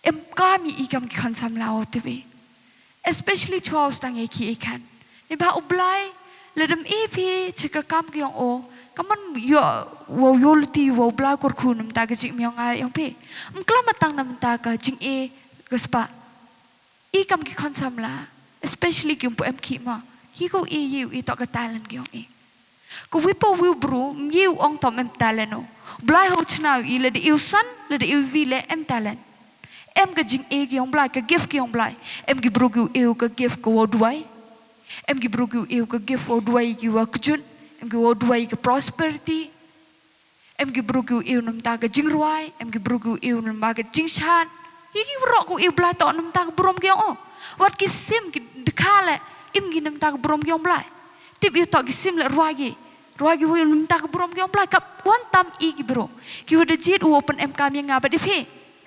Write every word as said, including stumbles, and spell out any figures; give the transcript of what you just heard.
em kam ïa i kam ki khon samla, u tip i. Especially chwa u sdang ïa ki i khan. Neibhah u Blai, lada em i phi cha ka kam ka jong u, kam ban ïoh, wow ïoh lynti, wow Blai kyrkhu na bynta ka jingim jong nga jong phi. Em khlem tang na bynta ka jingïeit ka spah. I kam ki khon samla, especially ki umpu em ki ma. Hi ko i ïa u i toh ka talent ki jong i. Kawei pa kawei u bru, em ïa u ong toh em talent u. Blai ha u chna u i lada i u san, lada i u wi leh em talent. Em ka jingïeit ki jong Blai, ka gift ki jong Blai. Em ki bru ki u i u ka gift ka wow duwai. Em ki bru ki u i u ka gift wow duwai ki wa kjut. Em ki wow duwai ka prosperity. Em ki bru ki u i u na bynta ka jingrwai, em ki bru ki u i u na bynta ka jingshad. Ki ki bru ki u i u Blai toh na bynta ka burom ki jong u. Wat ki sim ki dkha leh, im ki na bynta ka burom ki jong Blai. Tip i u toh ki sim leh rwai ki. Rwai ki u i u na bynta ka burom ki jong Blai. Kap wan tam i ki bru. Ki u da jied u open em kam ïa nga bad i phi.